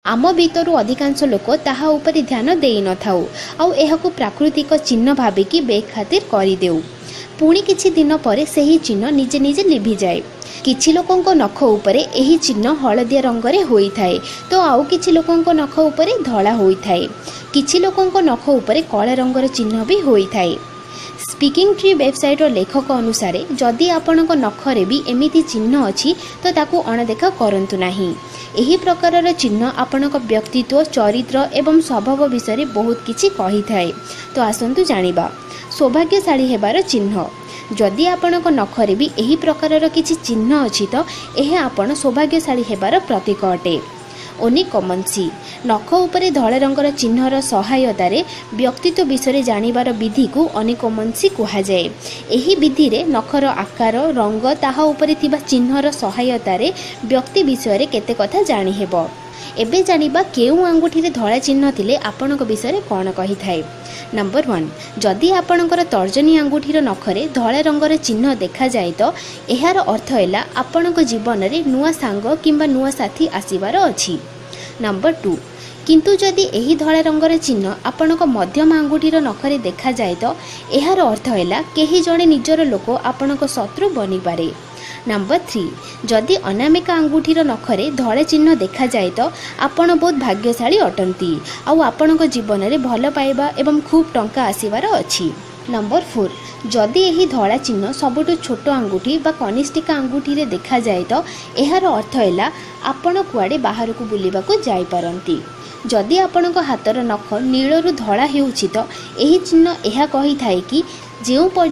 ଆମ ଭିତରୁ ଅଧିକାଂଶ ଲୋକ ତାହା ଉପରେ ଧ୍ୟାନ ଦେଇନଥାଉ ଆଉ ଏହାକୁ ପ୍ରାକୃତିକ ଚିହ୍ନ ଭାବିକି ବେଖାତିର କରିଦେଉ। ପୁଣି କିଛି ଦିନ ପରେ ସେହି ଚିହ୍ନ ନିଜେ ନିଜେ ଲିଭିଯାଏ। କିଛି ଲୋକଙ୍କ ନଖ ଉପରେ ଏହି ଚିହ୍ନ ହଳଦିଆ ରଙ୍ଗରେ ହୋଇଥାଏ ତ ଆଉ କିଛି ଲୋକଙ୍କ ନଖ ଉପରେ ଧଳା ହୋଇଥାଏ। କିଛି ଲୋକଙ୍କ ନଖ ଉପରେ କଳା ରଙ୍ଗର ଚିହ୍ନ ବି ହୋଇଥାଏ। ସ୍ପିକିଂ ଟ୍ରି ୱେବସାଇଟ୍ର ଲେଖକ ଅନୁସାରେ, ଯଦି ଆପଣଙ୍କ ନଖରେ ବି ଏମିତି ଚିହ୍ନ ଅଛି ତ ତାକୁ ଅଣଦେଖା କରନ୍ତୁ ନାହିଁ। ଏହି ପ୍ରକାରର ଚିହ୍ନ ଆପଣଙ୍କ ବ୍ୟକ୍ତିତ୍ୱ, ଚରିତ୍ର ଏବଂ ସ୍ୱଭାବ ବିଷୟରେ ବହୁତ କିଛି କହିଥାଏ। ତ ଆସନ୍ତୁ ଜାଣିବା ସୌଭାଗ୍ୟଶାଳୀ ହେବାର ଚିହ୍ନ। ଯଦି ଆପଣଙ୍କ ନଖରେ ବି ଏହି ପ୍ରକାରର କିଛି ଚିହ୍ନ ଅଛି ତ ଏହା ଆପଣ ସୌଭାଗ୍ୟଶାଳୀ ହେବାର ପ୍ରତୀକ ଅଟେ। ଓନିକୋମନ୍ସି। ନଖ ଉପରେ ଧଳା ରଙ୍ଗର ଚିହ୍ନର ସହାୟତାରେ ବ୍ୟକ୍ତିତ୍ୱ ବିଷୟରେ ଜାଣିବାର ବିଧିକୁ ଅନିକୋମନ୍ସି କୁହାଯାଏ। ଏହି ବିଧିରେ ନଖର ଆକାର, ରଙ୍ଗ, ତାହା ଉପରେ ଥିବା ଚିହ୍ନର ସହାୟତାରେ ବ୍ୟକ୍ତି ବିଷୟରେ କେତେ କଥା ଜାଣିହେବ। ଏବେ ଜାଣିବା କେଉଁ ଆଙ୍ଗୁଠିରେ ଧଳା ଚିହ୍ନ ଥିଲେ ଆପଣଙ୍କ ବିଷୟରେ କ'ଣ କହିଥାଏ। ନମ୍ବର 1, ଯଦି ଆପଣଙ୍କର ତର୍ଜନୀ ଆଙ୍ଗୁଠିର ନଖରେ ଧଳା ରଙ୍ଗର ଚିହ୍ନ ଦେଖାଯାଏ ତ ଏହାର ଅର୍ଥ ହେଲା ଆପଣଙ୍କ ଜୀବନରେ ନୂଆ ସାଙ୍ଗ କିମ୍ବା ନୂଆ ସାଥୀ ଆସିବାର ଅଛି। ନମ୍ବର 2, କିନ୍ତୁ ଯଦି ଏହି ଧଳା ରଙ୍ଗର ଚିହ୍ନ ଆପଣଙ୍କ ମଧ୍ୟମ ଆଙ୍ଗୁଠିର ନଖରେ ଦେଖାଯାଏ ତ ଏହାର ଅର୍ଥ ହେଲା କେହି ଜଣେ ନିଜର ଲୋକ ଆପଣଙ୍କ ଶତ୍ରୁ ବନିପାରେ। ନମ୍ବର 3, ଯଦି ଅନାମିକା ଆଙ୍ଗୁଠିର ନଖରେ ଧଳା ଚିହ୍ନ ଦେଖାଯାଏ ତ ଆପଣ ବହୁତ ଭାଗ୍ୟଶାଳୀ ଅଟନ୍ତି ଆଉ ଆପଣଙ୍କ ଜୀବନରେ ଭଲ ପାଇବା ଏବଂ ଖୁବ୍ ଟଙ୍କା ଆସିବାର ଅଛି। ନମ୍ବର 4, ଯଦି ଏହି ଧଳା ଚିହ୍ନ ସବୁଠୁ ଛୋଟ ଆଙ୍ଗୁଠି ବା କନିଷ୍ଠିକା ଆଙ୍ଗୁଠିରେ ଦେଖାଯାଏ ତ ଏହାର ଅର୍ଥ ହେଲା ଆପଣ କୁଆଡ଼େ ବାହାରକୁ ବୁଲିବାକୁ ଯାଇପାରନ୍ତି। ଯଦି ଆପଣଙ୍କ ହାତର ନଖ ନୀଳରୁ ଧଳା ହେଉଛି ତ ଏହି ଚିହ୍ନ ଏହା କହିଥାଏ କି ଯେଉଁ ପର୍ଯ୍ୟନ୍ତ